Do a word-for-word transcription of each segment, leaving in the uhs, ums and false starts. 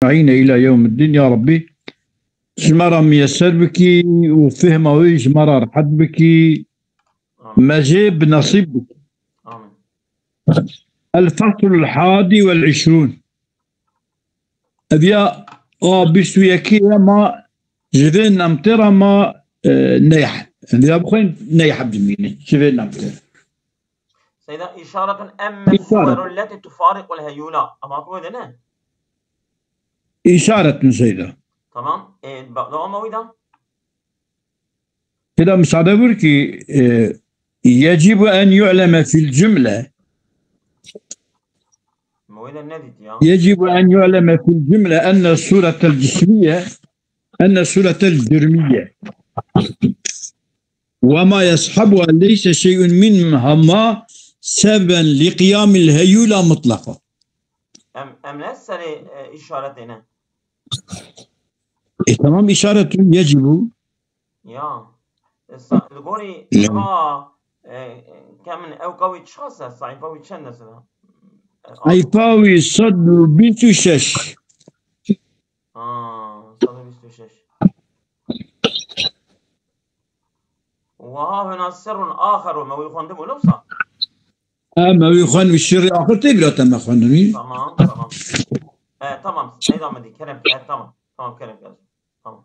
ecmaîne îla yewmiddîn. Ya Rabbî, ji me re miyeser bikî û fehma wî ji me re rehet bikî. Amin. Me jê bi nesîb bikî. Amin. El-Feslul Hadî wel Îşrûn. Ev ya a bîst û yekê ye, ma ji vê nemtê re ma, e, neyh. Ev ya bixwên neyh dimîne. Ji vê nemtê re. Seyda, îşaretun emme Îşaret. Suwerul leti tufariqul heyula. Ama bu ne? Îşaretun Seyda. Tamam. E, ba-, devam o da. Keda müsaade buyur ki, e, yecibu en yu'leme fil cümle. Ama öyle ne dedi ya? Yecibu en yu'leme fil cümle enne suretel cismiye, enne suretel cürmiye. Ve ma yeshabuha leyse şey'un minhuma sebeben li qiyamil heyula mutlaka. Em, em ne serê, e, işaretê ne? E, tamam, işaretun yecibu. Ya. E, sa-, li gorî Ya. Ka, e, kemin ew kawî çiqas e, sayfa wî çend e sira? E, Sayfa wî sed û bîst û şeş. Ha, sed û bîst û şeş. Weha huna sirrun axeru, me wî xwendibû, ne wisa? Ha, me wî xwend, wî şirrê axir tê bîra te me xwendin wî. Tamam, tamam. E, tamam, Seyda Medî, kerem, e, tamam, tamam, kerem, kerem. Tamam.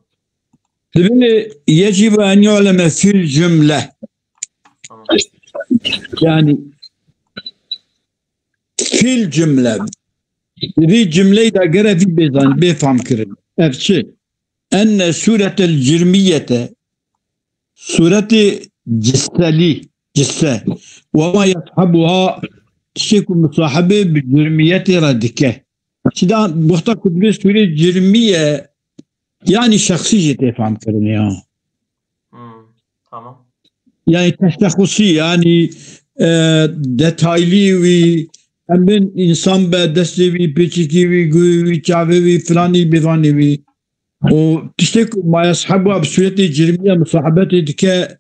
Dibê yecibu en yu'leme fil cümle. Tamam. Yani, fil cümle. Vî cümleyê de gere vî bêzan, bê fam kirin. Ev çi? Enne suretel cirmiyete. Suretê ciselî, cisse. Ve ma yeshabuha, tiştê ku musahibê bi cürmiyetê re dike. Çida wexta ku dibê sûrê cürmiye, yani şexsî jî tê fam kirin ya. Hmm, tamam. Yani teşexusî, yani, e, detaylî wî, em bên însan be, destê wî, pêçikî wî, guhê wî, çavê wî, filanî, bêvanê wî. Û tiştê ku ma yeshabuha bi sûretê cürmiye musahibetê dike,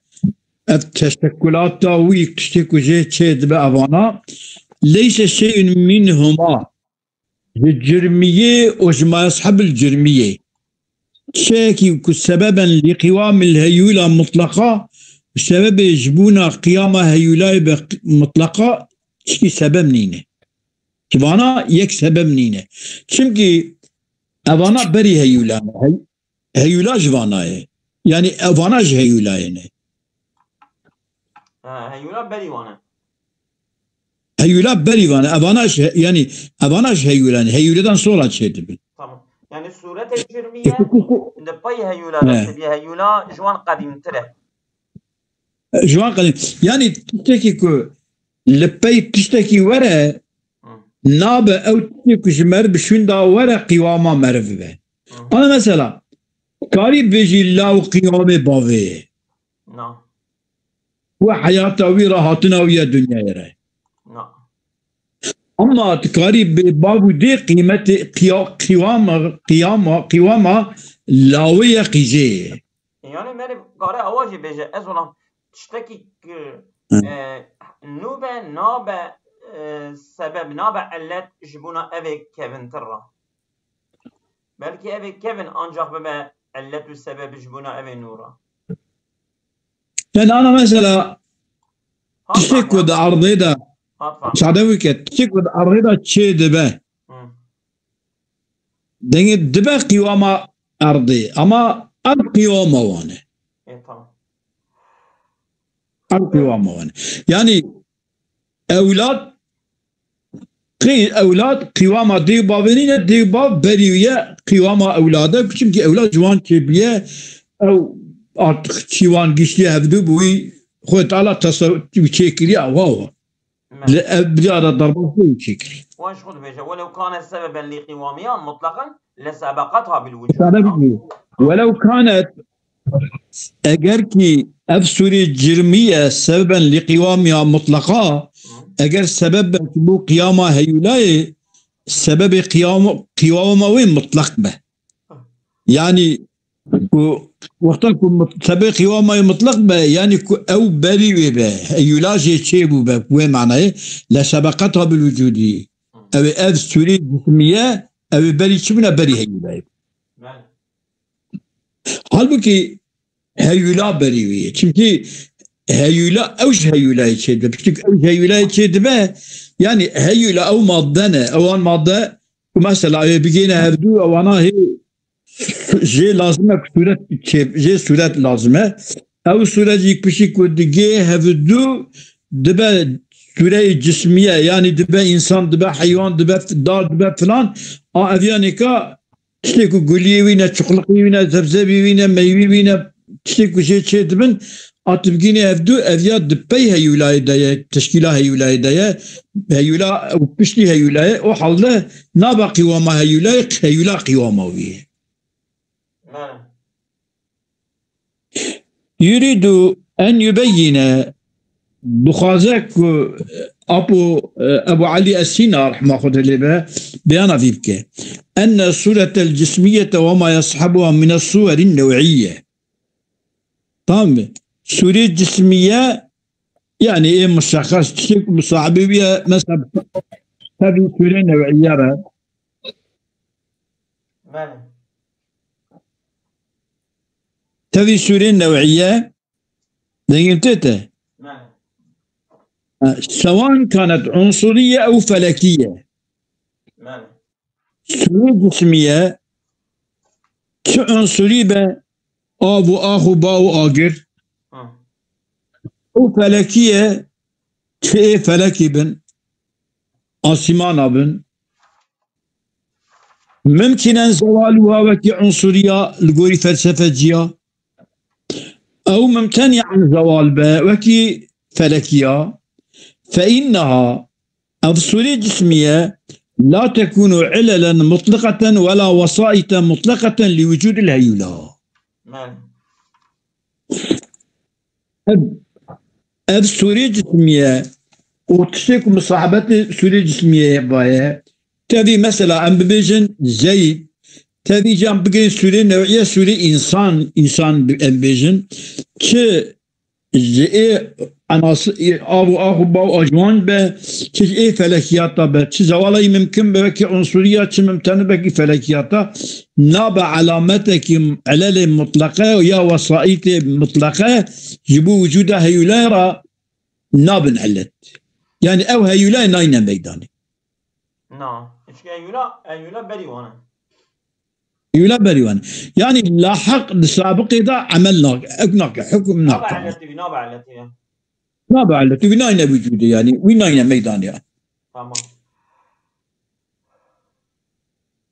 ev teşekkulata wî, tiştê ku jê çê dibe evana, leyse şey'un minhuma. Ji cürmiyê û ji ma yeshabil cürmiyê. Çiyekî ku sebeben li qiyamil heyula mutlaqa, sebebê ji bûna qiyama heyulayê be mutlaqa, çikî sebeb nîne. Ji vana yek sebeb nîne. Çimkî evana berî heyula ne. Hey-, heyula ji vana ye. Yani evana ji heyulayê ne. Ha, heyula berî wan e. Heyula berî wan e. Evana ji he-, yani evana ji heyula ne. Heyuleden sonra çê dibin. Tamam. Yani surete cürmiye Ku, ku, ku. Li pey heyula He. Ve heyula ji wan qedîmtir e. Ji wan qedîm. Yani tiştekî ku li pey tiştekî were, Hı. Nabe ew tiştê ku ji meriv bi şûn da were qîwama meriv be. Hı. Ana mesela, karî bêjî law qîwamê bavê ye. Na. We heyata wî re hatina wî ye dinyayê re. Na. Ama tu karî bê bav û dê qîmetê qiya-, qîwama, qîyama, qîwama lawê ye qîzê ye. Yani meriv kare awa jî bêje, ez olam tiştekî ki, Hı. E, nûbe, nabe, e, sebeb, nabe illet ji bona evê kevintir ra. Belkî evê kevin ancak bibe illet û sebeb ji bona evê nû ra. Yani ana mesela Hat tiştê fam ku ya. Di erdê de Hat fam. Sade wike, tiştê ku di erdê de çê dibe. Hı. Dengê dibe qîwama erdê. Ama ev qîwama wan e. E, tamam. Ev qîwama wan e. Yani ewlad qî-, ewlad qîwama dê û bavê nîne, dê û bav berî ye qîwama ewlade, çimkî ewlad ji wan çêbûye, ew artık çî wan giştiye hevdû bi wî Xwedê Teala tesaw-, çêkiriye, awa wa. Li ev bira de derbas bû çêkirî. Wan ji xwe dibêje, "Welew kane sebeben lî qîwamiya mutlaqan le sebaqatha bil wucud." Sade bû. Welew kanet, eger ki ev sûrê cirmiye sebeben lî qîwamiya mutlaqa, Hı. Eger sebeb be ki bû qiyama heyulayê, sebebê qiyam-, qiyama wê mutlaq be. Yani ku wexta ku mut-, sebê qiyama wê mutlaq be, yani ku ew berî wê be, heyula jê çêbû be, wê manayê, le sebaqetha bil wucudî. Ew ê ev sûrê cismiye, Ew ê berî çi bûne? Berî heyûlayê. Belê. Halbûkî heyûla berî wî ye. Çimkî heyûla, ew ji heyûlayê çêdibe. Piştî ku ew ji heyûlayê çêdibe, yanî heyûla ew madde ne. Ewan madde ku mesela ê bigihîne hevdû, ewana hê jê lazim e ku sûret çê, jê sûret lazim e. Ew sûret jî piştî ku digê hevdû dibe sûreyê cismiye, yanî dibe însan, dibe heywan, dibe dar, dibe filan, a ev ya nêka tiştê ku guliyê wî ne, çuqliqî wî ne, zebzebî wî ne, meyvî wî ne, tiştê ku jê çê dibin, a tu bigînê hevdû, ev ya di pey heyûlayê de ye, teşkîla heyûlayê de ye, heyûla û piştî heyûlayê, o halde nabe qîwama heyûlayê, heyûla qîwama wî ye. Belê. Yuridu en yubeyyine, dixwaze ku Apo, e, Ebu Elî Es-Sîna, rehma Xwedê lê be, beyana vî bike. Enne sûretel cismiyete ve ma yeshabuha mine suwerin new'iyye. Tamam mı? Sûrê cismiye, yani ê muşekhas, tiştek musahibê wî ye, mesela, tevî sûrê new'iyye re. Belê. Tevî sûrê new'iyye, dengê tê te. Belê. Ha, sewan kanet unsuriye ew felekiye. Belê. Sûrê cismiye, çi unsurî be, av û ax û ba û agir. Hı. Ew felekiye, çi ê felekî bin, asîmana bin. Mimkîn e zewal wiha wekî unsuriya li gorî felsefeciya. Ew mimten ye an zewal be, wekî felekiya. Fe inneha, ev sûrê cismiye, la tekûnu ilelen mutliqeten wela wesaîte mutliqeten li wicûdil heyûla. Belê. Ev, ev sûrê cismiye û tiştê ku misahabetê sûrê cismiye baye, tevî mesela em bibêjin Zeyd, tevî jî em bigirên sûrê new'iye, sûrê însan, însan bi-, em bêjin, çi ji ê enas-, ê av û ax û ba û aciwan be, çi ji ê felekiyata be, çi zewala yî mimkin be, wekî unsuriya, çi mimtene be, wekî felekiyata, nabe elametekî ilelê mutleqe ya wesaîtê mutleqe ji bo wicûda heyûlaya re nabin ilet. Yani ew heyûlayê nayne meydanê. Na. Çunke heyûla, heyûla berî wan e. Heyûla berî wan e. Yani lahiq di sabiqê de emel nake, ek nake, hukm nake. Nabe iletî wî, nabe iletî ya. Nabe iletî wî nayne wicûdê yani. Wî nayne meydanê ya. Tamam.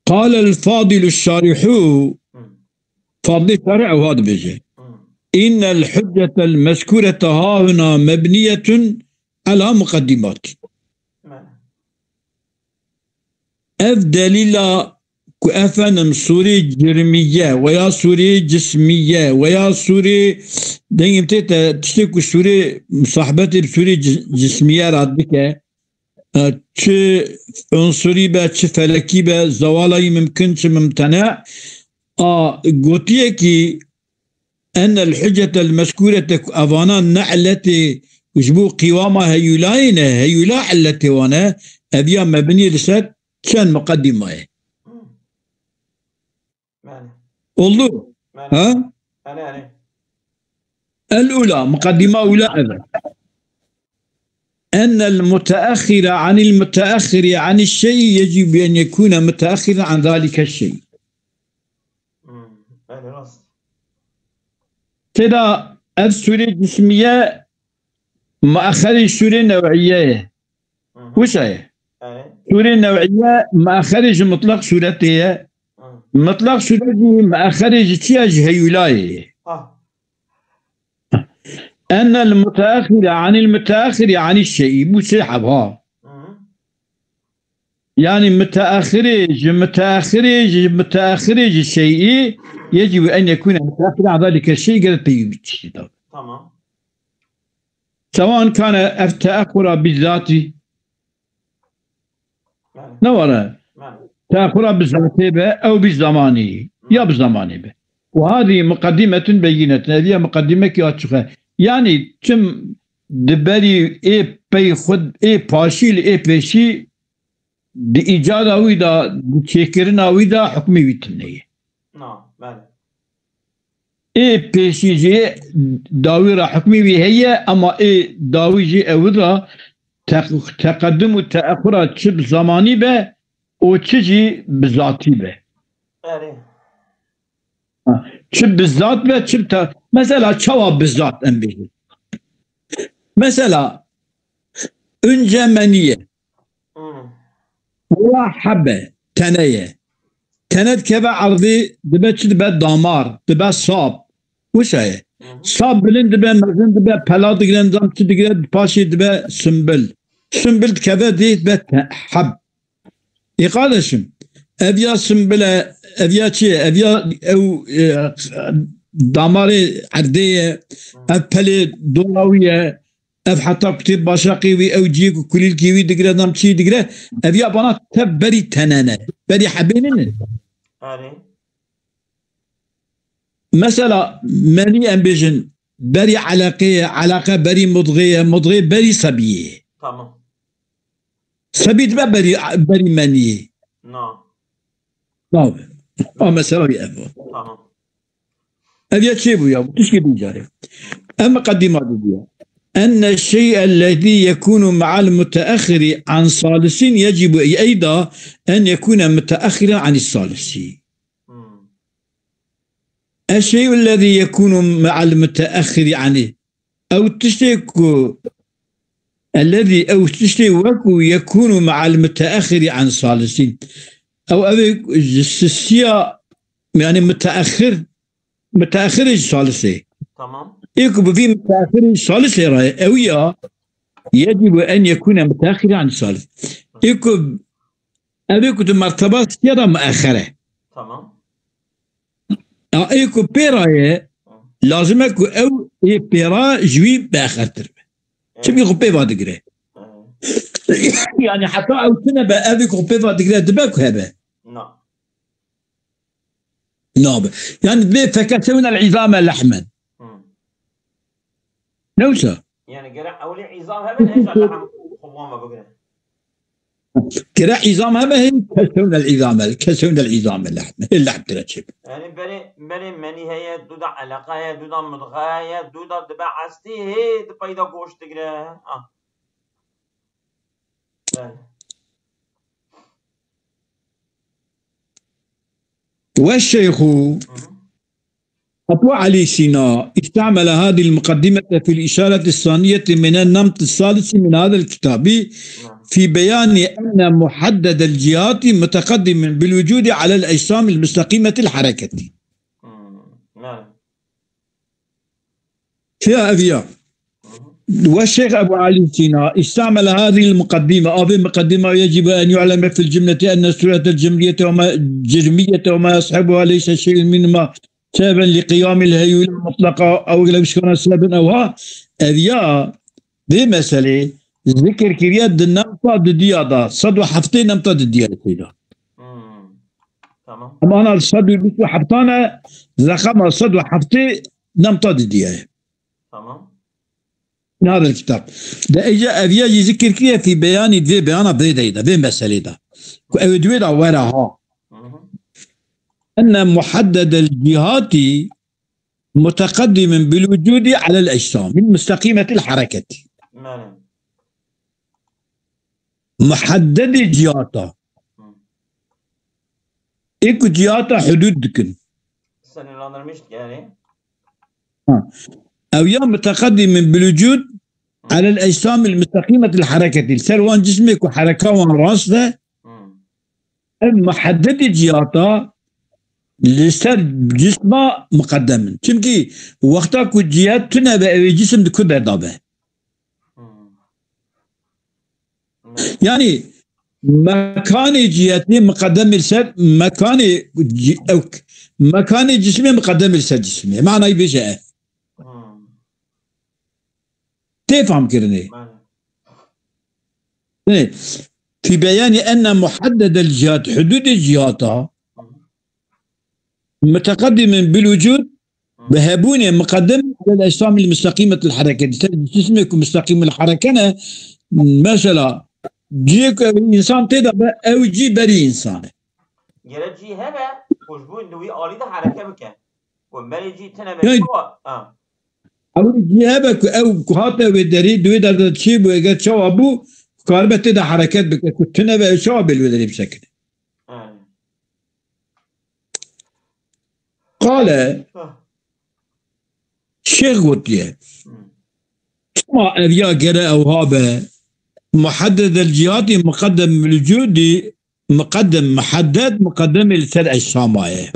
Qale el-Fadilu Şarihu, Hı. Fadlê Şarih ew ha dibêje. Hı. İnnel hüccetel mezkurete hahuna mebniyetun ala mukaddimat. Belê. Ev delîla ku efendim sûrê cirmiye veya sûrê cismiye veya sûrê dengê tê te tiştê ku sûrê musahbetê bi sûrê ci-, cismiye re dike, e, çi unsurî be, çi felekî be, zewala yî mimkin, çi mimtene. A, gotiye ki, enel hüccetel mezkurete, ku evana ne illetê ji bo qîwama heyûlayê ne, heyûla illetê wan e, ev ya mebnî li ser çend muqedîmayê. Belê. Oldu? Belê. Ha? Belê, belê. El-ula, muqeddîma ula ev e. Enel muteahhire anil muteahhiri anil şey'i yecibu en yekune muteahhiren an zalike şey. Hmm, belê, rast. Têda ev sûrê cismiye muaxerê sûrê new'iye ye. Hı hı. Wisa ye. Evet. Sûrê new'iye muaxerê ji mutlaq sûretê ye. Hı. Mutlaq sûret jî muaxerê ji çi ye? Ji heyûlayê ye. Ha. Enel muteahhire anil muteahhiri anil şey'i. Bu sê heb ha. Hı hı. Yani muteahhirê ji muteahhirê ji muteahhirê ji şey'i yecibu en yekune muteahhire an zalike şey, gerek peyvî bît. Tamam. Sewan kane ev teaxura bi zatî. Belê. Ne were? Belê. Teaxura bi zatê be, ew bi zamanî. Hı. Ya bi zamanî be. Û hadî muqeddimetun beyînetun. Ev ya muqeddimekî açiq e. Yani çim di berî ê pey xwe, ê paşî li ê pêşî di îcada wî de, di çêkirina wî de hukmê wî tune ye. Na, belê. Ê pêşî jî dawî re hukmê wî heye, ema ê dawî jî ew re teq-, teqedim û teexura çi bi zamanî be û çi jî bi zatî be. Erê. Çi bi zat be, çi bi te-, mesela çawa bi zat em bêjin? Mesela, önce meniye. Hmm. Wela hebe, tene ye. Tene dikeve erdê, dibe çi dibe? Damar, dibe sap. Wisa ye. Hı hı. Sap bilind dibe, mezin dibe, pela digire, nizam çi digire, paşê dibe sumbil. Sumbil dikeve dê dibe te-, heb. Ê kardeşim, ev ya sumbil e, ev ya çi ye? Ev ya ew, e, damarê erdê ye, ev pelê dora wî ye, ev heta kutê başaqê wî, ew ciyê ku kulîlkî wî digire, nizam çi digire, ev ya bana tev berî tene ne, berî hebê nîne. Erê. Mesela menî em bêjin, berî eleqê ye, eleqe berî mudxê ye, mudxê berî sebiyê ye. Tamam. Sebî dibe berî, berî meniyê. Na. Nabe. A mesela wî ev o. Tamam. Ev ya çê bû ya, tişkî bî carê. Ev miqedîma didiya. Enne şey'e lezî yekûnu ma'al muteahhiri an salisin yecibu eyda en yekûne muteahhiren anis salisi. Hmm. Eşşey'u lezî yekûnu ma'al muteahhiri anî. Ew tiştê ku ellezî ew tiştê wekû yekûnu ma'al muteahhiri an salisin. Ew ev ê ji sisiya, yani muteahhir, muteahhirê ji salisê. Tamam. Ê ku bi vî muteahhirê ji salisê re ye, ew ya yecibu en yekûne muteahhiri an salis. Ê ku ev ê ku di merteba sisiya de mueahher e. Tamam. Ya ê ku pê re ye, lazim e ku ew ê pê re ji wî mueahhertir be. Çimkî xwe pê ve digire. Ee, Yani heta ew tune be, ev ê ku xwe pê ve digire dibe ku hebe. Na. Nabe. Yani bê fekesewne el-izame lehmen. Hmm. Ne wisa? Yani gere ewlê izam hebe ne hêja lehm xulwan ve bigire. Gere izam hebe hê kesewne el-izame, kesewne el-izame lehmen. Hê lehm tire çê. Yani berê, berê menî heye, duda eleqa heye, duda mudxa heye, duda dibe astî, hê di peyda goşt digire. Ah. Belê. والشيخ Hı hı. أبو علي سينا استعمل هذه المقدمة في الإشارة الثانية من النمط الثالث من هذا الكتاب في بيان أن محدد الجهات متقدم بالوجود على الأجسام المستقيمة الحركة. Hmm. Belê. Fiya eviya. والشيخ أبو علي سينا استعمل هذه المقدمة. Avê muqeddîma يجب أن يعلم في الجملة أن الصورة الجرمية وما، الجرمية وما يصحبها ليس شيء منهما سببا لقيام الهيولة المطلقة أو لو كان سببا أو ها. Eviya vê meselê zikir kiriye di nemta didiya da, sed û heftê nemta didiya tê da. Hmm. Tamam. Ama ana sed û bîst û heft ne, rexema sed û heftê nemta didiye. Tamam. Navê kitap. De êca eviya jî zikir kiriye fî beyanî vê beyana vê deyda, vê meselê de. Ku ew di wê de were ha. Hı hı. Enne muhaddedel cihati muteqeddimin bil wucudi alel ecsamil musteqimetil hareketi. Belê. Muhaddedê cihata. Hı. Ê ku cihata hudud dikin. Sınırlandırmış yani. Ha. Ew ya muteqeddimin bil wucud alel ecsamil musteqimetil hareketi. Ser wan cismê ku hereka wan rast e, Hı. ev muhaddedê cihata li ser cisma muqeddem in. Çimkî wexta ku cihat tune be, ew ê cisim di ku berda be. Hı. Yani mekanê cihetê muqeddem li ser mekanê ci-, ew, mekanê cismê muqeddem li ser cismê. Manayî bêje ev. Hı. Tê fam kirinê. Belê. Fi beyanî enne muhaddedel cihat, hududê cihata Hı. muteqeddimin bil wucud, bi hebûnê muqeddem alel ecsamil musteqimetil hareket. Ser cismê ku musteqimil hareke ne, mesela cihê ku ew însan tê de be, ew cî berî însan e. Gere cî hebe, ku ji bo li wî alî de hereke bike. Ku berê cî tine be. Yani, çawa? Ha. Ew cî hebe ku ew ku hate wê derî, di wê derde çê bû, eger çawa bû, karibe tê de hereket bike, ku tine be, ew çawa bê li wê derî bisekine? Ha. Qale, Şêx gotiye, çima ev ya gere ewha be, muhedded el cihatî muqeddem bil cudi, muqeddem muhedded muqeddemê li ser eşsama ye.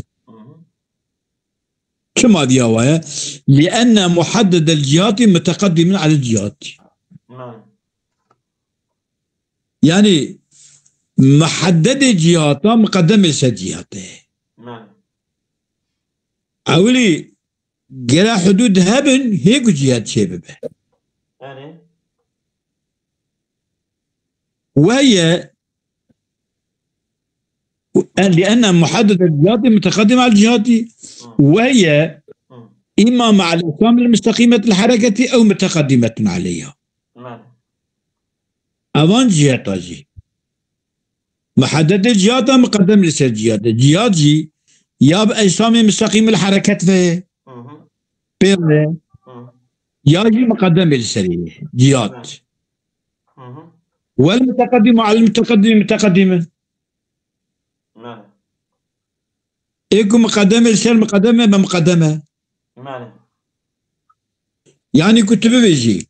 Çima ev ya wa ye? Li enne muhedded el cihatî muteqeddimin alel cihatî. Yani, muheddedê cihata muqeddemê ser cihatê. Ewilî gere hudûd hebin, hê ku cihat çê bibe. Weye, لأن محدد الجهات متقدم على الجهات، وهي إما مع الأجسام المستقيمة الحركة أو متقدمة عليها. Evan ciheta jî. Muheddedê cihata muqeddem li ser cihate. Cihat jî ya bi ecsamê misteqîm li hereket ve ye, pê ve ye, ya jî muqeddemê li serê ye. Cihat. Wel muteqeddimu alel muteqeddimi muteqeddime. Ê ku muqeddemê li ser muqeddeme be muqeddeme. Yani ku tu bibêjî,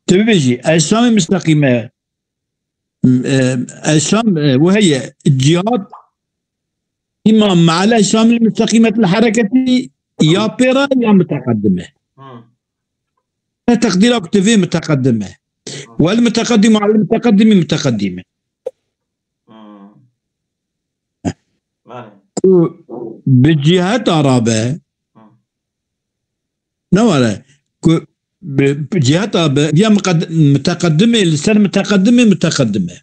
tu bibêjî, ecsamê misteqîme, e, ecam, e, wê heye, cihat, îma me'al ecamil misteqîmet li hereketî ya pêra ya muteqeddime. Te teqdîra ku tu vê muteqeddime. Wel muteqeddim alel muteqeddimi muteqeddime. Ku bi ciheta rabe, ne were, ku bi, bi ciheta bi, ya muqed-, muteqeddimê li ser muteqeddimê muteqeddime.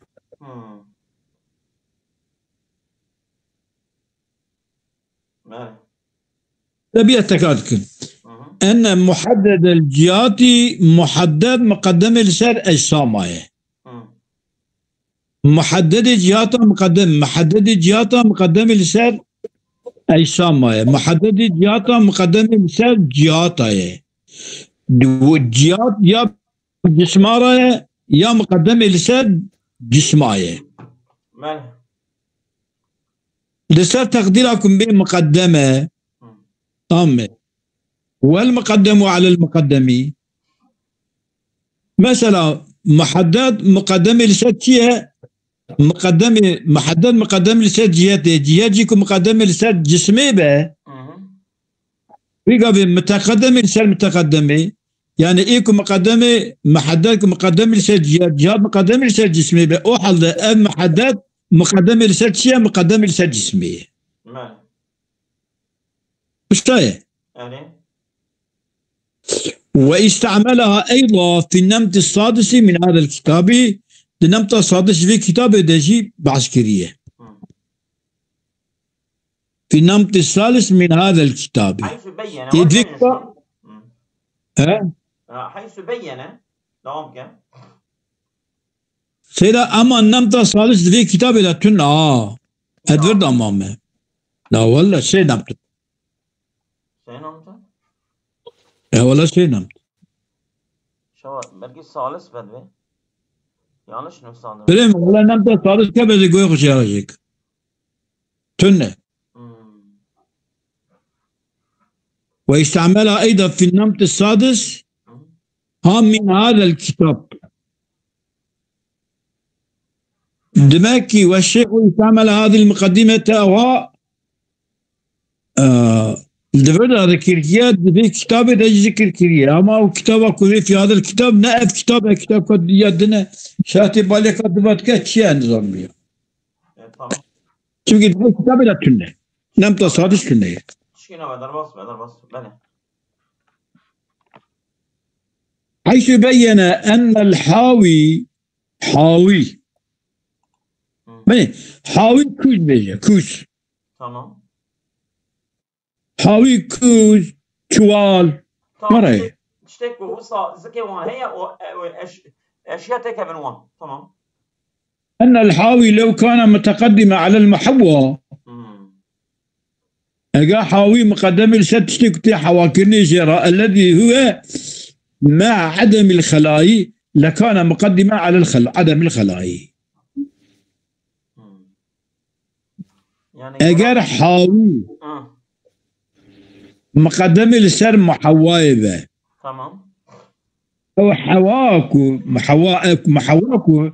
Te bîya tekrar dikin. Enne muheddedel cihati muhedded muqeddemê li ser ecsa maye. Muheddedê cihata muqeddem, muheddedê cihata muqeddemê li ser ecsa maye. Muheddedê cihata muqeddemê li ser cihata ye. Di, cihat ya cisma re ye, ya muqeddemê li ser cisma ye. Li ser teqdîra ku bê muqeddeme, ame. Wel muqeddemu alel muqeddemî. Mesela, muhedded muqeddemê li ser çi ye? Muqeddemê, muhedded muqeddemê li ser cihetê. Cihet jî ku muqeddemê li ser cismê be, vî gavê muteqeddemê li ser muteqeddemê. Yani ê ku muqeddemê, muhedded ku muqeddemê li ser cihet, cihet muqeddemê li ser cismê be. O halde ev muhedded muqeddemê li ser çi ye? Muqeddemê li ser cismê ye. Wisa ye. Ve istemelaha eyda fi nemti sadisi min hadel kitabî, di nemta sadis vê kitabê de jî behs kiriye. Fi nemti sadis min hadel kitabî. Ê vê kita-, he? Seyda, ema nemta sadis di vê kitabê de tune, ha. Ez vir de mame. La wella şey nemtu. Şey nemtu? E wella şey nemtu. Şewa, belki salis be divê. Yanlış nüsandırım. Bilem, wella nemta salis ke beze goy xwe şey alacak. Tune. Ve istemela eyda fi nemti sadis ha min hadel kitab. Demek ki ve şeyhu istemela hadil mukaddimete ha, e, li vir de zikir kiriye, di vê kitabê de zikir kiriye. Ama o kitaba ku vê fi hadil kitab, ne ev kitab e, kitab ku ya dine. Şahtê balêka dibat ke çi ye nizam biya. E, tamam. Çünkü di vê kitabê de tune. Nemta sadis tune ye. Tişkî nave, derbas be, derbas be. Belê. Heysu beyyene ennel hawi, hawi. Hı. Beni, hawi kûz bêje, kûz. Tamam. Hawi kûz, çuwal. Tamam. Were. Tiştek, tiştek ku wisa zikê wan heye, o, e, o, eş-, Eşya têkevin wan. Tamam. أن الحاوي لو كان متقدما على المحوى. Hmm. Eger hawî muqedemê li ser tiştê ku tê hewakirinê jê re, الذي هو مع عدم الخلاء، لكان مقدما على الخل-، عدم الخلاء. Hmm. Yani Eger hawî Hı. muqedemê li ser muhewayê be. Tamam. Ew hewa ku, muhewa, ew muhewa ku,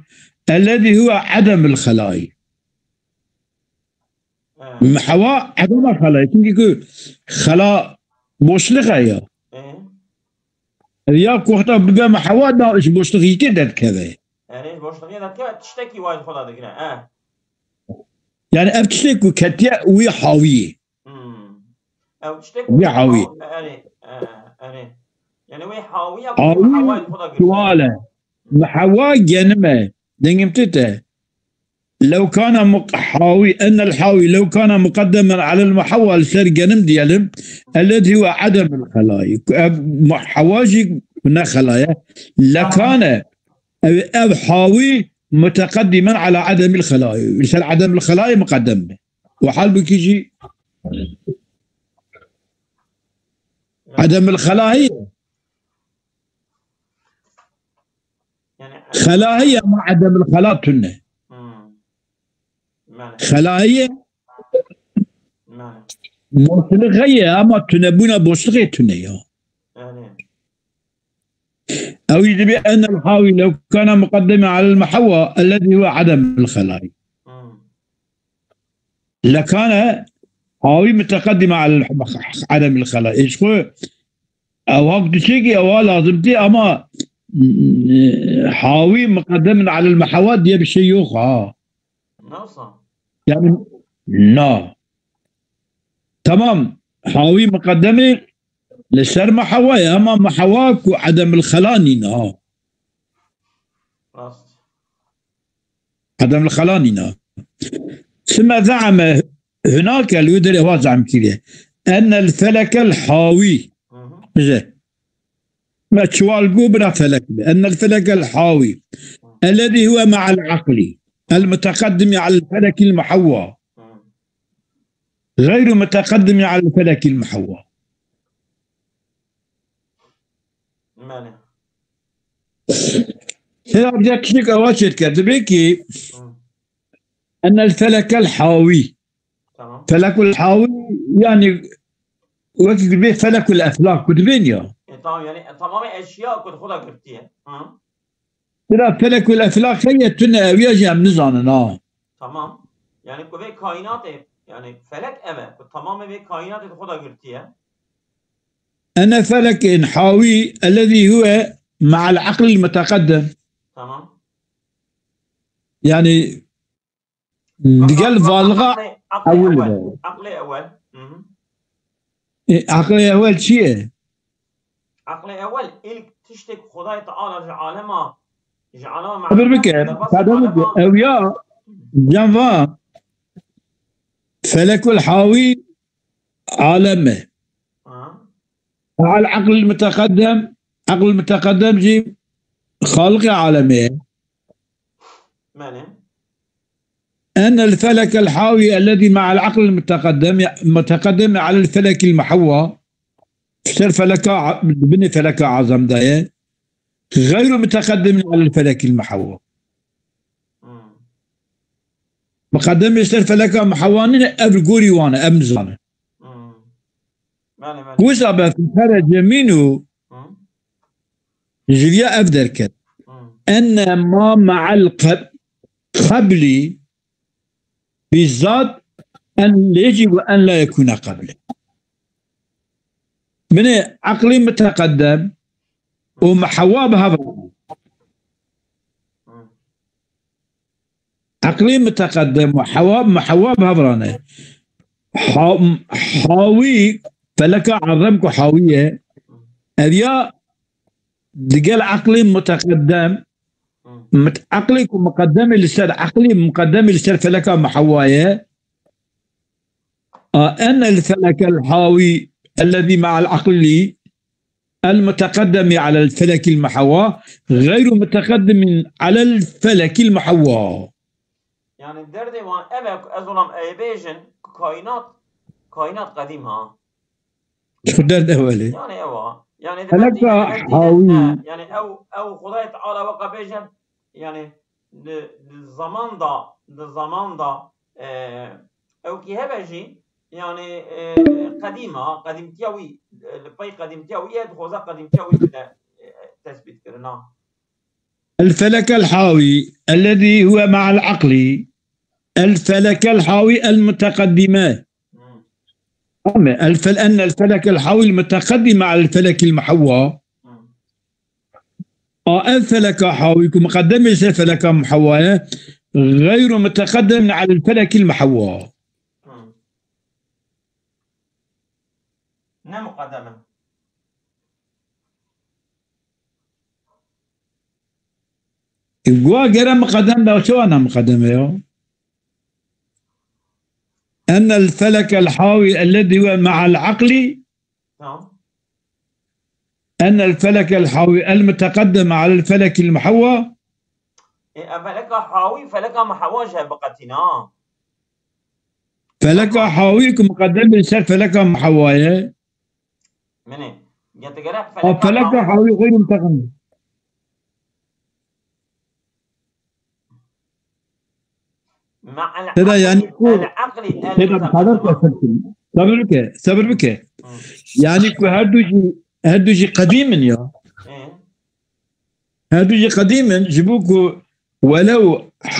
الذي هو عدم الخلاء. He. Muhewa عدم الخلاء. Çünkü ku xela boşluk e ya. He. Ya ku heta bibe muhewa da ji boşluxî ke derdikeve. Yani boşluğu da ke tiştekî wayî xwe da digire. He. Yani ev tiştek ku ketiye wî hawî. Hmm. Ew tiştek Wî hawî. Erê, e, erê. Yani wê hawiya Hawî hawayê xwe da girtiye. Sual e. Muhewa genim e. Dengim tute. لو كان مق-، حاوي، أن الحاوي لو كان مقدما على المحوى li ser genim diyelim, الذي هو عدم الخلاء. Ev muhewa jî ne xelaye. Tamam. لكان ev, ev hawî متقدما على عدم الخلاء. Li ser عدم الخلاء muqeddem be. Û halbûkî jî عدم الخلاء heye. Yani Xela heye ama عدم الخلاء tune. Hmm. Mane. Xela heye Mane. boşluk heye ama tunebûna boşluxê tune ya. Yani. Ew jî dibê أن الحاوي لو كان مقدما على المحوى الذي هو عدم الخلاء. Hmm. لكان حاوي متقدما على الح-، عدم الخلاء. Ê ji xwe ew hak diçêkî ew ha lazim tê ama, mm, hawî muqeddemin alel muhewa diye bir şey yok ha. Nasıl? Yani, na. Tamam, hawî muqeddemê li ser muhewa ye, ama muhewa ku edemil xela nîne ha. Rast. Edemil xela nîne. Sime ze'eme hunake li wê derê wa ze'm kiriye. Ennel felekel hawî. Hı hı. Bize. Me çiwal got bira felek be. Ennel felekel hawî. Hı. Ellezî huve me'al akli. El muteqeddimi alel felekil muhawwa. Hı. Gayru muteqeddimi alel felekil muhawwa. Mane. Hêra bir tiştek ewa çêdike. Dibê ki, Hı. Ennel felekel hawî. Tamam. Felekul hawî, yani, wekî dibê felekul eflak ku dibên ya. E, tamam, yani, e, tamamê eşya ku di xwe de girtiye. Hı. Bira felekul eflak heye tune ew ya jî em nizanin ha. Tamam. Yani, ku vê kainatê, yani, felek ev e, ku tamamê vê kainatê di xwe de girtiye. Ene felekin hawî ellezî huve me'al aklil muteqeddem. Tamam. Yani, Digel Aqlê, valga aqlê, aqlê ewil ewel, be. Aqlê ewel. Hı hı. E, aqlê ewel çi ye? Aqlê ewel, ilk tiştek Xwedayê Teala ji alema, ji alema Sabir bike, derbas sabir bike. Alema. Ew ya, can va, felekul hawî alem e. Ha. Al aql muteqeddem, aql muteqeddem jî xaliqê alemê ye. Mane. أن الفلك الحاوي الذي مع العقل المتقدم، متقدم على الفلك المحوى، ser feleka, binê feleka azam de ye. غير متقدم على الفلك المحوى. Hmm. Miqedemê ser feleka mihewa nîne, ev li gorî wan e, ev nizane. Hmm. Mane, mane. Wisa be, fexere cemîn û Hmm. Ji viya ev derket. Hmm. Enne ma me'al qeb-, qeblî bizzat en yecib en la yekûne qeble. Binê eqlî muteqeddem û muhewa bi hev re. Hmm. Eqlî muteqeddem û hewa, muhewa bi hev re ne. Ha-, hawî, feleka azem ku hawî ye, ev ya digel eqlî muteqeddem, Hmm. mut-, eqlî ku muqeddemê li ser, eqlî muqeddemê li ser feleka muhewa ye, a, ennel felekel hawî ellezî me'al eqlî, المتقدم على الفلك المحوى غير متقدم على الفلك المحوى. Yani derdê wan ev e ku ez olam ê bêjin ku kaînat, kaînat qedîm ha. Ji xwe derd ew e lê. Yani ew a. Yani demek ki Feleka ev dîne, hawî. He, yani ew, ew Xwedayê Teala weka bêjin, yani di, di zaman da, di zaman da, e, ew kî hebe jî, yani, e, qedîm a, qedîmtiya wî, e, li pey qedîmtiya wî ye, dixwaze qedîmtiya wî bide, e, tespît kirina. الفلك الحاوي الذي هو مع العقل. الفلك الحاوي المتقدمة. Hmm. Ama الفل-، أن الفلك الحاوي المتقدم على الفلك المحوى. Hmm. A ev feleka hawî ku miqedem e ser feleka muhewwa ye, غير متقدم على الفلك المحوى. Hmm. Ne muqedem e. Gua gere miqedem da, çawa ne miqedem e ya? أن الفلك الحاوي الذي هو مع العقل. Tamam. أن الفلك الحاوي المتقدم على الفلك المحوى. E, e, feleka hawî, feleka muhewwa jî biqetîna. Feleka hawî ku miqedem e ser feleka muhewwa ye. Min e. Ya te gerek A feleka feleka hawî. Hawî xeyr muteqim. مع Tera yani العقل، ku, العقل tera المتقدم. Sabir ke, sabir ke, sabir bike. Hı. Yani ku her du jî, her du jî qedîm in ya. Hı. Her du jî qedîm in, ji bo ku welew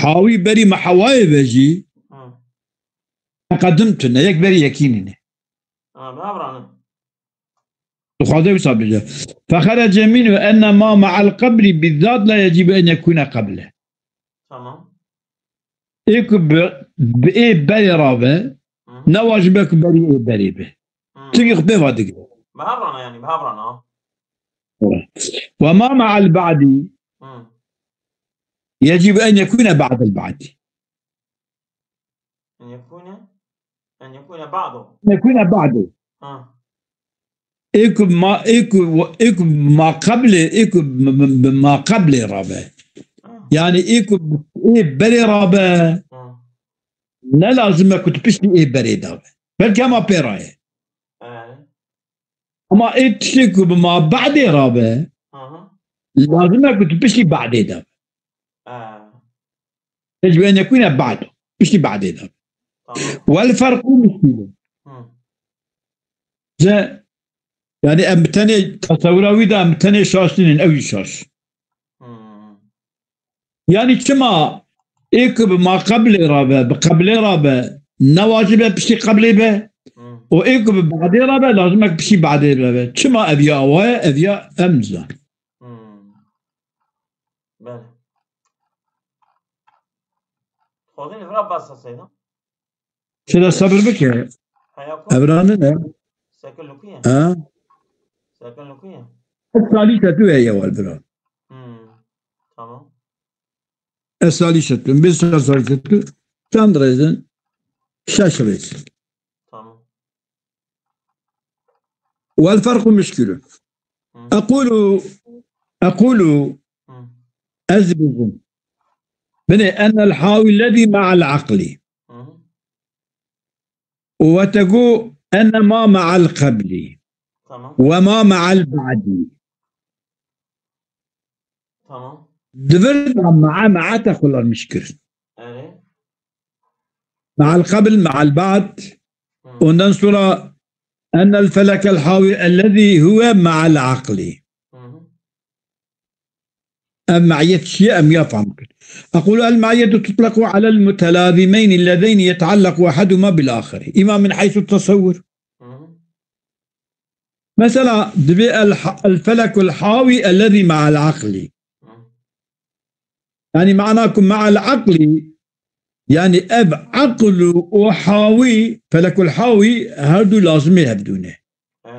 hawî berî mehewayê be jî, Hı. Teqedim tune, yek berî yekî nîne. Ha, bi hev re ne. Dixwaze wisa bêje. فخرج منه أن ما مع القبل بالذات لا يجب أن يكون قبله. Tamam. Ê ku bi, bi ê berê rabe, Hı. Ne wacibe ku berî ê berê be. Hı. Çimkî xwe pê va digire. Bi hev re ne yani, bi hev re ne. وما مع البعد Hı. يجب أن يكون بعد البعد. أن يكون، أن يكون بعده. يكون بعده. Ha. Ê ku ma, ê ku, ê ku ma qeblê, ê ku m-, m-, m-, ma qeblê rabe. Ha. Yani ê ku ê berê rabe. Ha. Ne lazim e ku tu piştî ê berê dabe. Belkî hema pê raye. Evet. Ama ê tiştê ku bi ma be'dê rabe, Aha. Lazim e ku tu piştî be'dê de. Ha. Tecrübe nekûne be'd. Piştî be'dê de. Tamam. Wel ferqu muşkîl. Hı. Ze, yani em bi tenê tesewira wî de em bi tenê şaş nînin, ew jî şaş. Hı. Yani çima ê ku bi ma qeblê rabe, bi qeblê rabe, ne wacib e piştî qeblê be? Hmm. Û ê ku bi badê rabe, lazim e piştî badê rabe. Çima ev ya awa ye, ev ya em nizan. Hmm. Belê. Xwedê li vira bas Seyda. Şöyle sabır bike. Haya ku? Evranı ne? Sekil li ku ye? Ha? Sekil li ku ye? Salî te tu heye wal bira. Hmm. Tamam. Ez salî şetim, bir sal salî şetim. Çend rezin? Şeş rezin. Tamam. والفرق مشكل. Hı. أقول، أقول، Hı. Ez dibêjim. Binê أن الحاوي الذي مع العقل. Hı hı. وتقول أن ما مع القبل. Tamam. وما مع البعد. Tamam. Di vir de مع، مع te xulanmiş kir. Evet. مع القبل، مع البعد. Hı. Ondan sonra أن الفلك الحاوي الذي هو مع العقل. Hı hı. Ev me'iyet çi ye? Em ya fehm bikin. أقول المعية تطلق على المتلازمين اللذين يتعلق أحدهما بالآخر، إما من حيث التصور. Hı hı. Mesela, dibê el-, الفلك الحاوي الذي مع العقل. Hı. Yani, mana ku مع العقل, yani, ev aql û hawî, felekul hawî, her du lazimê hevdû ne. Ee?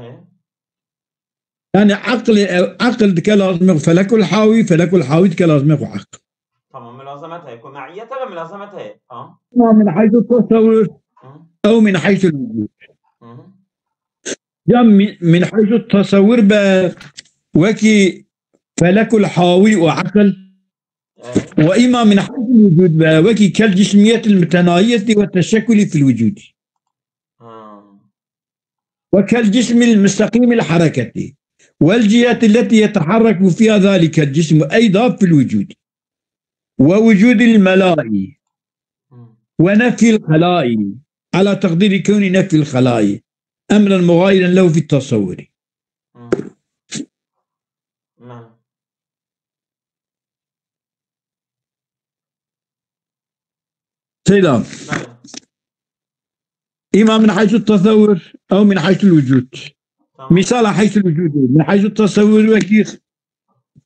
Yani aqlê, aql dike lazimê xwe felekul hawî, felekul hawî dike lazimê xwe aql. Tamam, milazemet heye. Ku me'iyet hebe milazemet heye. Tamam. Ama min haythu tasavvur, Hı. Ew min haythu vücud. Hı hı. Ya mi-, min haythu tasavvur be, وكي فلك الحاوي وعقل. Evet. وإما من حيث الوجود بقى، وكي كالجسمية المتناهية والتشكل في الوجود. Ha. وكالجسم المستقيم الحركة، والجهة التي يتحرك فيها ذلك الجسم أيضا في الوجود، ووجود الملاء، Hmm. ونفي الخلاء، على تقدير كون نفي الخلاء أمرا مغايرا له في التصور. Hmm. Naam. Seyda. Naam. إما من حيث التصور أو من حيث الوجود. Tamam. Misala haysul vücudî. Min haysu tasavvur wekî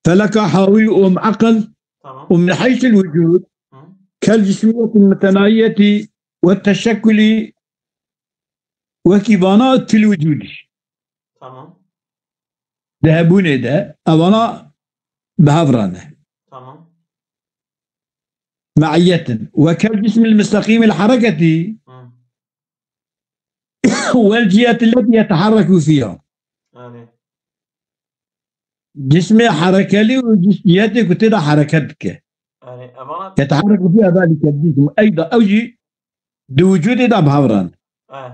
feleka hawî û muaqqil. Tamam. Û min haysul vücud Hı. kel cismiyetin mütenahiyeti ve teşekkülî wekî vana fil vücudî. Tamam. Di hebûnê de evana bi hev re ne. Tamam. Maiyetin. Ve kel cismil mustaqîmil hareketî. Hı. Vel ciheti leti yeteharreku fiha. Yani. Cismê herekeli û cis-, cihetê ku tê de hereket dike. Yani, evana Yeteharreku fiha zalike cism. Eyda ew jî di wicudê de bi hev re ne. Eh.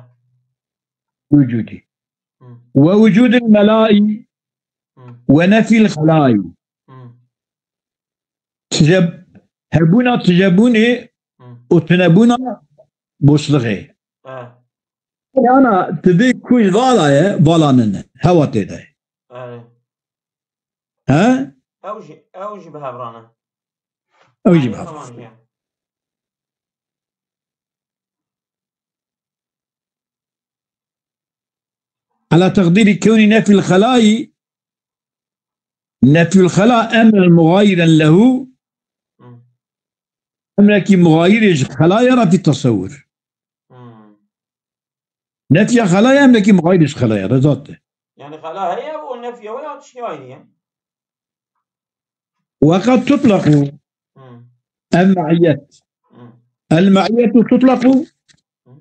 Wicudî. Hı. Ve wicudil melai Hı. ve nefil xelai. Hı. Tije-, hebûna tijebûnê Hı. û tunebûna boşluxê. Eh. Yana tu vê ku ji vala ye, vala nine. Hewa tê de ye. Eh. He? Ew jî, ew jî bi hev re ne. Ew jî bi hev re. Tamam jî. Ala teqdîrî kewnî nefil xelayî, nefil xela emren mugayiren lehu, Hı. emrekî mugayirê ji xelaya re fî tesewur. Hı. Nefya xelaya emrekî mugayirê ji xelaya re zat e. Yani xela heye û nefya wê ya tiştê ayrî ye. Ve qed tutlequ Hı. el maiyet. Hı. El maiyetu tutlequ Hı.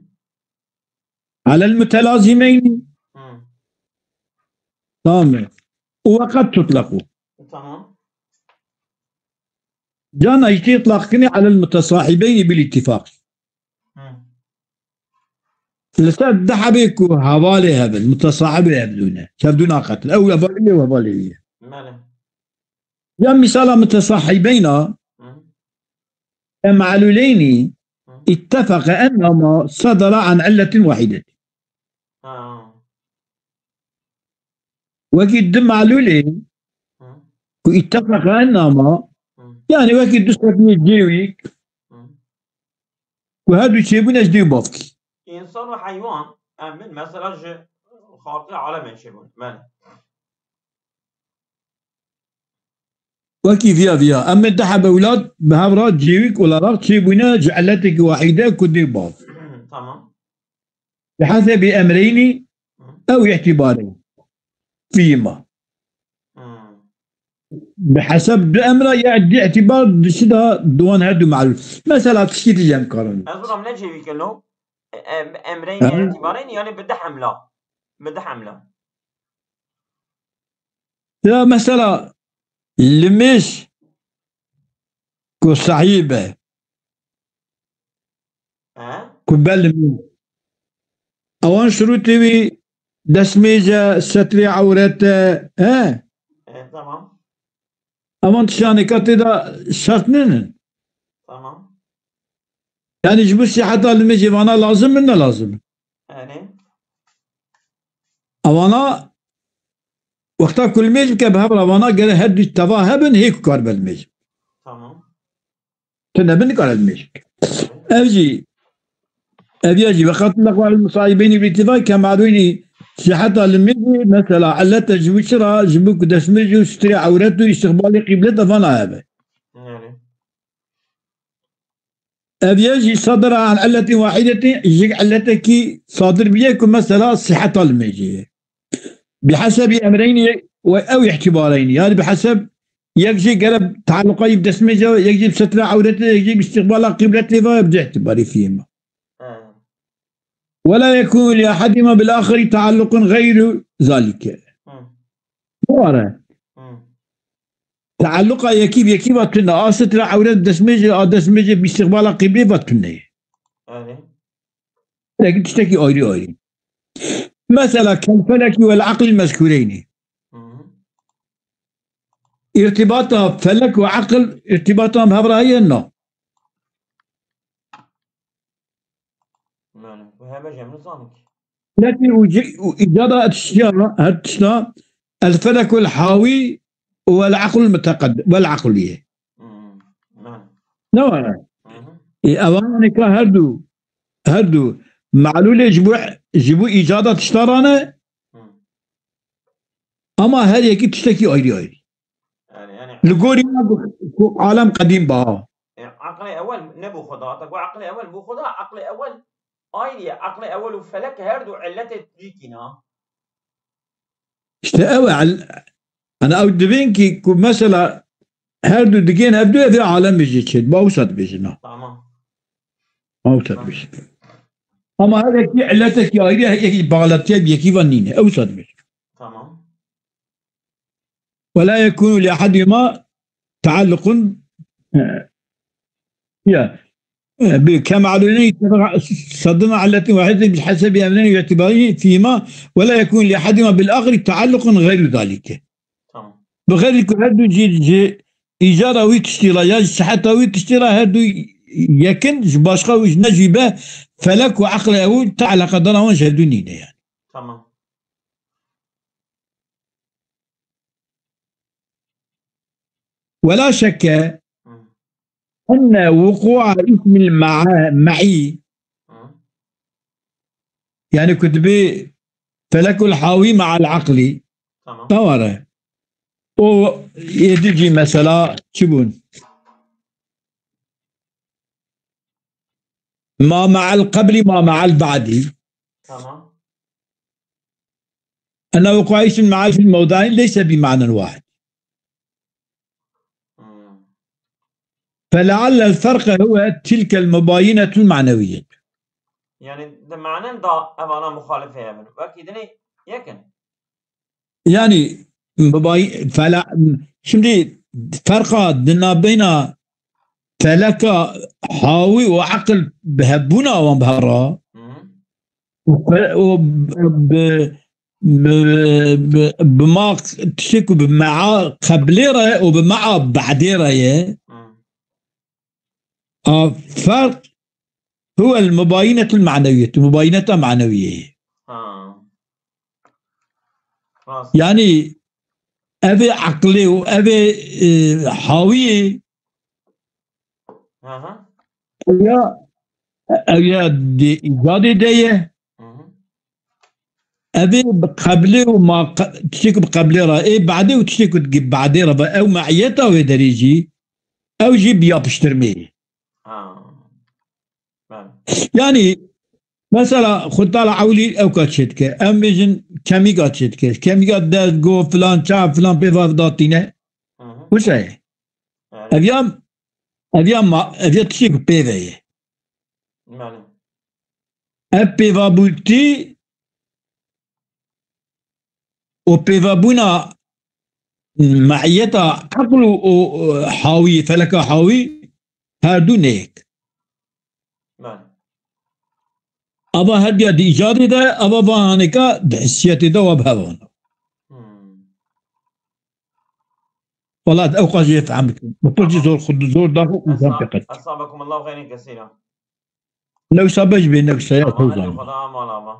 alel mutelazimeyni. Hı. Tamam. Ve qed tutlequ. Tamam. Cana jî tê itlaq kirinê alel mutesahibeyni bil ittifaq. Hı. Li ser du hebê ku hevalê hev in, mutesahibê hev dû ne. Çavdûna qetin. Ew hevalê wî ye, ew hevalê wî ye. Bele. Ya misala mutesahibeyna, Hı. e, me'luleyni Hı. ittefaqa ennama sadara an illetin wahidetin. Ha. Wekî du me'lulê Hı. ku ittefaqa ennama, Hı. yani wekî du sepiyê cêwî Hı. ku her du çêbûne ji dê bavkî. İnsan ve hayvan, em min mesela ji xalqê alemê çêbûn. Bele. Wekî viya viya. Em ê du heb ewlad bi hev re cêwîk olarak çêbûne ji illetekî wahîde ku dê bav. Tamam. Bi hesebî emreynî Hı. ew îtîbarê fîma. Hı. Bi heseb du emra ya di îtîbar dişi da duwan her du me'lûl. Mesela tişkî dî em karin. Ez bira min ne cêwî kelo? Em, emreynî Ha? îtîbareynî yani bi di hemla. Bi di hemla. Ya mesela limêj ku sahî be, He? ku be limêj. Ewan şurûtê wî destmêj e, setrê ewret e, he? E, tamam. Ewan tişanê ka tê de şert nînin. Tamam. Yani ji bo siheta limêjê vana lazim in, ne lazim in? Yani? Evana wexta ku limêj bike bi hev re vana gere her du teva hebin hê ku kar be limêj. Tamam. Tu nebin dikare limêj bike. Ev jî, ev ya jî veqat leqwa el musayibeyni bi ittifaq ke ma'lûnî siheta limêjê mesela illete ji bo çira, ji bo ku destmêj û sitirê ewret û îstiqbalê qîblet evana hebe. Yani. Ev ye jî sadira an illetin wahidetin, ji illetekî sadir biye ku mesela siheta limêjê ye. Bi hesebî emreynî we ew îtîbareynî. Yani bi heseb yek jî gere tealluqa yî bi destmêje, yek jî bi setra ewretê, yek jî bi îstiqbala qîbletê ve bi cih îtîbarî fî ma. Ha. Ve la yekûnu li ehedîma bil axirî teallukun xeyru zalîke. Hı. Bibare. Tealluqa yekî bi yekî ve tune. A sitra ewret destmêjê, a destmêjê bi îstiqbala qîblê ve tune. Erê. Tek tiştekî ayrî ayrî. Mesela kel felekî wel aqlî mezkûreynî. Hı hı. Îrtîbata felek û aqil, îrtîbata em hev re heye na? Yani, bu hebe jemli zanik. Felekî û ci-, û îcada tiştiya, her tişta, el felekul hawî û el aqlul muteqeddim, wel aqliye. Hmm, yani. Ne var? Hı hı. E, evan nika her du, her du. Malûlê ji bo, ji bo îcada tişta rane, Hı. Ama her yekî tiştekî ayrî ayrî. Yani, yani Li gorî me ku, ku alem qedîm ba. E, aqlê ewel nebû Xuda. Te ku aqlê ewel bû Xuda, aqlê ewel ayrî ye. Aqlê ewel û felek her du illetê dîkî ne. İşte ew e, el-, yani ew dibên ki ku mesela her du digên hev du ev ê alem bêjê çêt. Ba wisa dibêjin ha. Tamam. Ba wisa dibêjin. Ama her yekî illetekî ayrî, her yekî bağlantıya bi yekî ve nîne. Ew wisa dibêjin. Tamam. ولا يكون لأحدهما تعلق، e, ya, e, bi كمعلولين اتفقا صدما علة واحدة بحسب أمرين يعتبران فيهما ولا يكون لأحدهما بالآخر تعلق غير ذلك. Tamam. Bi xeyrî ku her du jî ji îcada wî tiştî re ya ji siheta wî tiştî re her du yekin ji başqa wî ne jî be felek û eqlê ew te eleqedara wan ji hevdû nîne yani. Tamam. ولا شك Hı. أن وقوع اسم المع-، معي Hı. Yani ku dibê felekul hawî me'al aqlî. Tamam. Teware. O yedi cî mesela çi bûn? Ma me'al qeblî, ma me'al ba'dî. Tamam. أن وقوع اسم المعي في الموضعين ليس بمعنى واحد. Hmm. فلعل الفرق هو تلك المباينة المعنوية. Yani, di manen da evana muxalif heye min. Wekî dinê yekin. Yani, mubay-, fela-, şimdi ferqa di nabeyna feleka hawî û eqil bi hebûna wan bi hev re Hı hı. û fe-, û bi, bi, bi, bi ma tiştê ku bi mea qeblê re û bi mea be'dê re ye. Hı. A ferq huwe el mubayinetul manewiyet. Mubayineta manewiyê. Ha. Rast. Yani ev ê eqlê û ev ê, e, hawiyê Hı hı. ew ya, ew ya di îcadê de ye. Hı hı. Ev ê bi qeblê û ma qe-, tiştê ku bi qeblê re, ê badê û tiştê ku di badê re ve, ew me'iyeta wê derê jî, ew jî bi yapiştirmê ye. Ha. Belê. Yani, mesela, Xwedala ewlî ew ka çêdike. Em bêjin kemîka çêdike. Kemîka dest, go, filan, çav, filan pê va datîne. Hı hı. Wisa ye. Yani. Ev ya, ev ya ma-, ev ya tiştê ku pê ve ye. Belê. Ev pêvabûtî û pêvabûna me'iyeta eql û, û, û hawî, feleka hawî, her du neyek. Belê. Ava her diya di îcadê de, ava va haneka di hissiyetê de wa bi hev an. Hmm. Wala ew qas jê fehm bikin. Bi pir jî zor xwe zor daxo insan Esa-, pê qet. Esabekum Allahu xeyrin kesîra. Newsa bej bê newsa ya Tamam, tewzan. Hadi Xweda amala va.